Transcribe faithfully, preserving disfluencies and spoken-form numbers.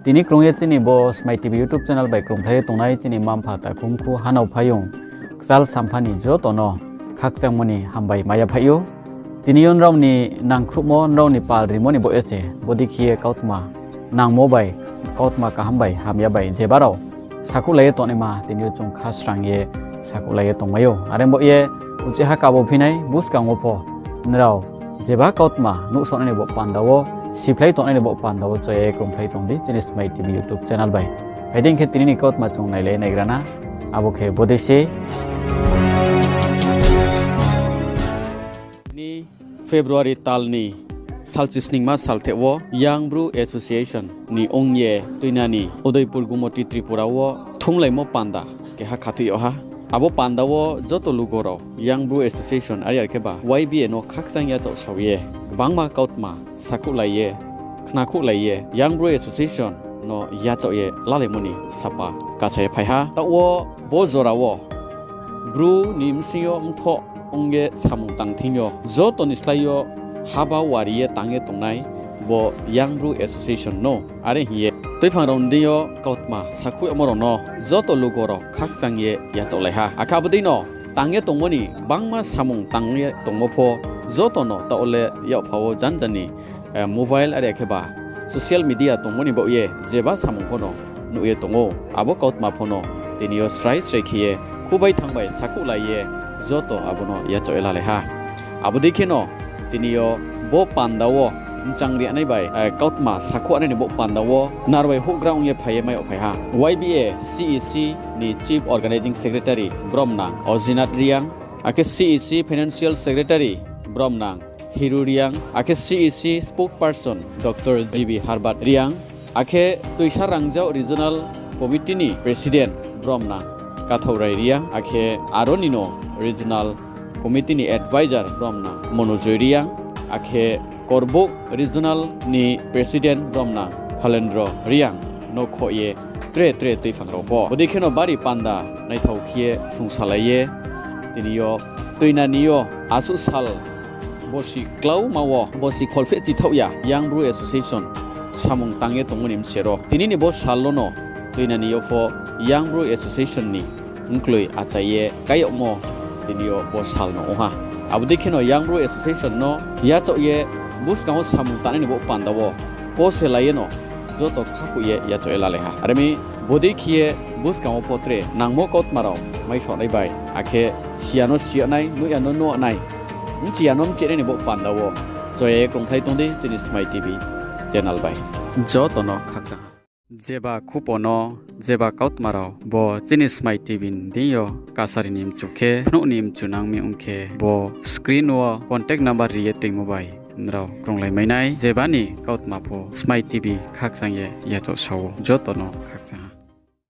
Tini krung ye chini bo Smai TV YouTube channel bai krungphlai ye tongnai chini mma-mpha, takhu mkhu, hanao phaiyong, kchal sampha ni joto no khakchangmo ni hambai mai ya phaih ou. Tini yo nrao ni nangkhruhmo, nrao ni pal rimo ni baoh ye se bodei khe ye kautma nangmo bai, kautma kaham bai, hamya bai, jeba rao sakhouhlai ye tongnaima tini yo chung kha srang ye sakhouhlai ye tongmai ou. Are baoh ye uchih ha kabo phi nai buskang wo pho nrao jeba kautma nuhsaonai ni baoh panda wo, siphlai tongnai ni baoh panda wo choya ye krungphlai tong di chini Smai TV YouTube channel bai. Phai di hing khe tini ni kautma chung nailai ye naigra na, abo khe bodei se. Ni February tal ni salchisningma saltheh wo Young Bru Association ni ong ye tuinani Udaipur Gumoti Tripura wo thumlaimo panda keha khathoih yag ha. Abo panda wo joto lugo rao Young Bru Association are khe ba Y B A no khakchang yachaoh sao ye, gbangma kautma sakhouhlai ye, khnakhouhlai ye, Young Bru Association no yachaoh ye lalaimo ni sapa kasa ye phai ha. Taoh wo bo jora wo Bru ni bsing yo mthoh ong ye samung tang thing yo, joto ni slái yo haba wari ye tang ye tongnai bo Young Bru Association no are hing ye tuiphang rao ni deing yo kautma sakhouh yagmo rao no joto lugo rao khakchang ye yachaohlai ha. Akhe abo dei no tang ye tongmo ni gbangma samung tang ye tongmo pho joto no taoh le yakpha wo janja ni mobile are khe ba social media tongmo ni baoh ye jeba samung pho no nuh ye tong ou. Abo kautma pho no tini yo srai srai khe ye khubai thanng bai sakhouhlai ye joto abo no yachaoh ye lalai ha. Abo dei kheno tini yo bo panda wo mchang ri nai bai kautma sakhouh nai ni bo panda wo narbai houhgra ong ye phai ye mai yag phai ha. Y B A C E C ni Chief Organising Secretary bromnang Ojinath Reang, akhe C E C Financial Secretary bromnang Hiru Reang, akhe C E C Spokesperson Doctor G B Harbat Reang, akhe Toisa Rangjao Regional Committee ni President bromnang Kathaurai Reang, akhe aro ni no Regional Committee ni Advisor bromnang Monojoi Reang, akhe Korbouh Regional ni President bromnang Phalendro Reang no khoh ye tre tre tuiphang rao pho bodei kheno bari panda naithao khe ye sungsalai ye tini yo tuinani yo asuh sal bosi klauma wo bosi kholpheh chithaoh ya Young Bru Association samung tang ye tongmo ni bsero tini ni bo sal wo no tuinani yo pho Young Bru Association ni mkloi achai ye kai yagmo tini yo bo sal no ong ha. Abo dei kheno Young Bru Association no yachaoh ye buskang wo samung tangnai ni bo panda wo pose lai ye no joto khakhoih ye yachaoh ye lalai ha. Are mi bodei khe ye buskang wo pho tre nangmo kautma rao maisaonai bai, akhe siya no siya nai, nuhya no nuh nai, mchiya no mchih nai ni bo panda wo choya ye krungphlai tong di chini Smai T V channel bai. Joto no khakchang ha. Jeba khupo no, jeba kautma rao bo chini Smai T V ni deing yo kasari ni mchu khe, phnuh ni mchunang mi ong khe, bo screen wo contact number ri ye toingmo bai nrao krunglai mai nai. Jeba ni kautma pho Smai T V khakchang ye yachaoh sa ou, joto no khakchang ha.